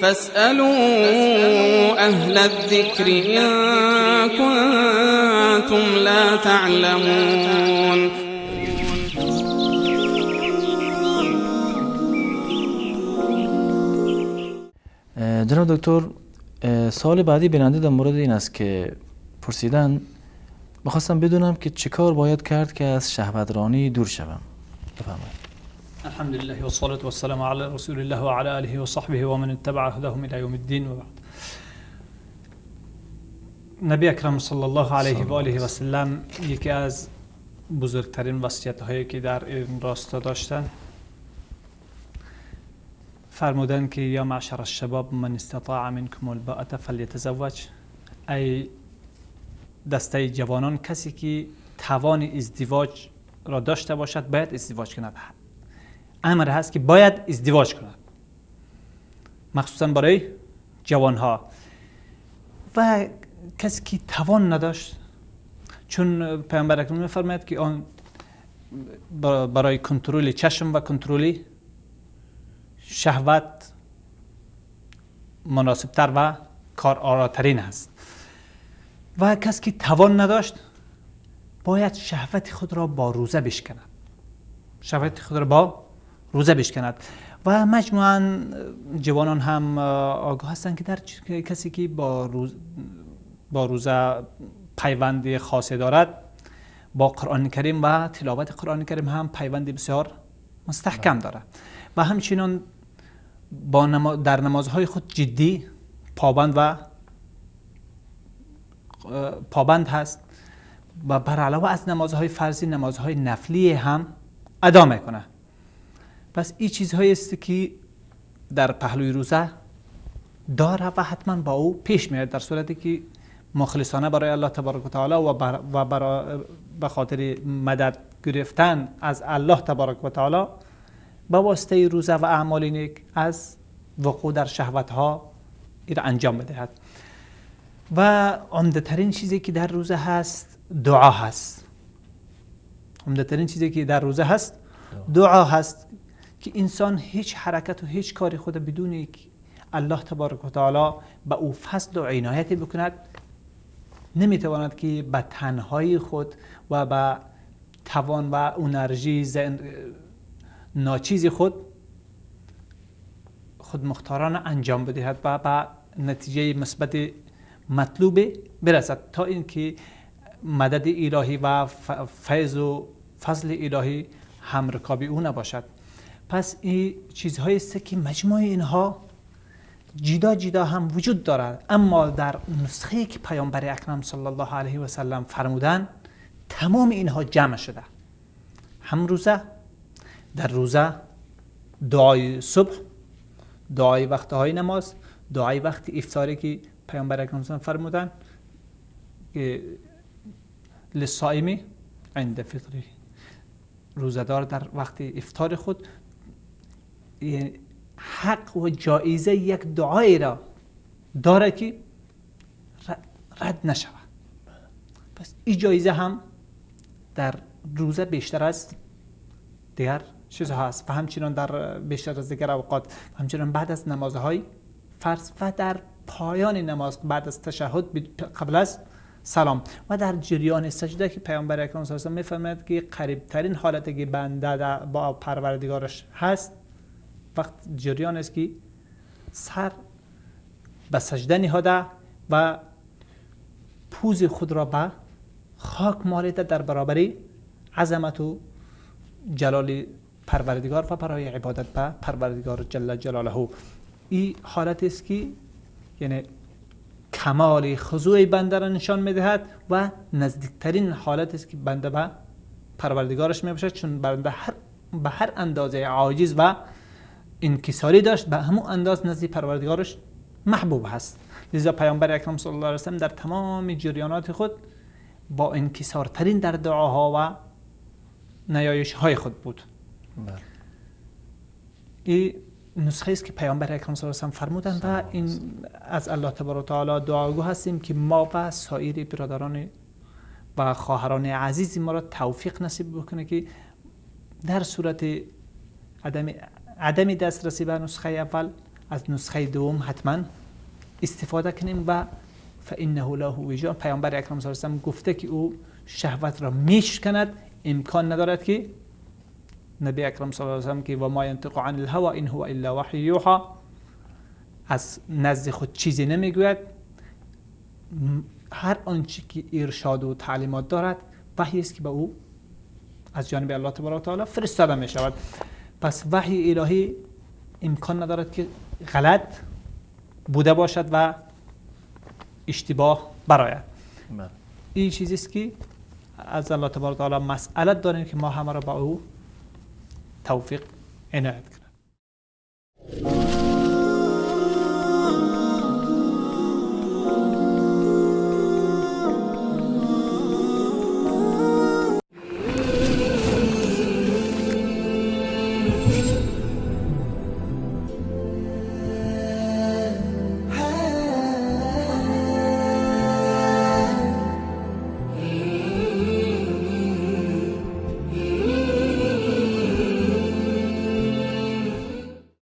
فاسألوا أهل الذكر إن كنتم لا تعلمون. جناب دکتر، سوال بعدی بیننده در مورد این است که پرسیدن میخواستم بدونم که چیکار باید کرد که از شهوترانی دور شوم. بفرمایید. الحمد لله والصلاة والسلام على رسول الله وعلى آله وصحبه ومن اتبع هداهم إلى يوم الدين وبعد. نبی اکرم صلی الله علیه و آله و سلم یکی از بزرگترین وصیت هایی که در این راستا داشتن فرمودند که یا معشر الشباب من استطاع منکم الباءة فلیتزوج. ای دسته جوانان، کسی که توان ازدواج را داشته باشد باید ازدواج کند. امر هست که باید ازدواج کند، مخصوصا برای جوانها. و کسی که توان نداشت، چون پیامبر اکرم می‌فرماید که آن برای کنترل چشم و کنترل شهوت مناسبتر و کارآراترین است. و کسی که توان نداشت باید شهوت خود را با روزه بشکند، شهوت خود را با روزه بشکند. و مجموعاً جوانان هم آگاه هستند که در کسی که با روزه پیوند خاصی دارد، با قرآن کریم و تلاوت قرآن کریم هم پیوند بسیار مستحکم دارد و همچنین با در نمازهای خود جدی پابند و پابند هست و بر علاوه از نمازهای فرضی نمازهای نفلی هم ادا میکنه. پس این چیزهایی است که در پهلوی روزه داره و حتما با او پیش میاد، در صورتی که مخلصانه برای الله تبارک و تعالی و برای به خاطر مدد گرفتن از الله تبارک و تعالی با واسطه روزه و اعمال نیک از وقوع در شهوت ها این را انجام بدهد. و عمده ترین چیزی که در روزه هست دعا هست. عمده ترین چیزی که در روزه هست دعا هست که انسان هیچ حرکت و هیچ کاری خود بدون که الله تبارک و تعالی به او فضل و عنایت بکند نمیتواند که به تنهایی خود و به توان و انرژی ناچیز خود خود مختارانه انجام بدهد و به نتیجه مثبت مطلوب برسد، تا اینکه مدد الهی و فیض و فضل الهی همرکابی او نباشد. پس این چیزهایی است که مجموع اینها جدا جدا هم وجود دارد، اما در نسخه که پیامبر اکرم صلی الله علیه و سلم فرمودن تمام اینها جمع شده. هم روزه، در روزه دعای صبح، دعای وقتهای نماز، دعای وقت افطاری که پیامبر اکرم صلی الله علیه و سلم فرمودن که للصائم عند فطره، روزه‌دار در وقت افطار خود حق و جایزه یک دعای را داره که رد نشود. پس این جایزه هم در روزه بیشتر از دیگر چیزها هست و همچنان در بیشتر از دیگر اوقات، همچنان بعد از نمازهای فرض و در پایان نماز بعد از تشهد قبل از سلام و در جریان سجده که پیامبر اکرم صلی الله علیه و آله می‌فرماید که قریب ترین حالتی که بنده با پروردگارش هست وقت جریان است که سر به سجده نهاده و پوز خود را به خاک مالیده در برابر عظمت و جلال پروردگار و برای عبادت به پروردگار جل جلاله. این حالت است که یعنی کمال خضوع بنده را نشان میدهد و نزدیکترین حالت است که بنده به پروردگارش میباشد، چون بنده به هر اندازه عاجز و انکساری داشت به همون انداز نزد پروردگارش محبوب هست. لذا پیامبر اکرم صلی الله علیه و سلم در تمام جریانات خود با انکسارترین در دعاها و نیایش های خود بود. این نسخه است که پیامبر اکرم صلی الله علیه و سلم فرمودند و این از الله تبارک و تعالی دعاگو هستیم که ما و سایر برادران و خواهران عزیز ما را توفیق نصیب بکنه که در صورت عدم دسترسی به نسخه اول از نسخه دوم حتما استفاده کنیم و فانه له وجاء. پیامبر اکرم صلی الله علیه و گفته که او شهوت را میشکند، امکان ندارد که نبی اکرم صلی الله علیه و که و ما ینطق عن الهوى ان هو الا وحی یوحى از نزد خود چیزی نمیگوید. هر آنچه که ارشاد و تعلیمات دارد وحی است که به او از جانب الله تبارک و تعالی فرستاده می شود. پس وحی الهی امکان ندارد که غلط بوده باشد و اشتباه براید. این چیزی است که از الله تبارک و تعالی مسئلت داریم که ما همه را با او توفیق عنایت کنیم.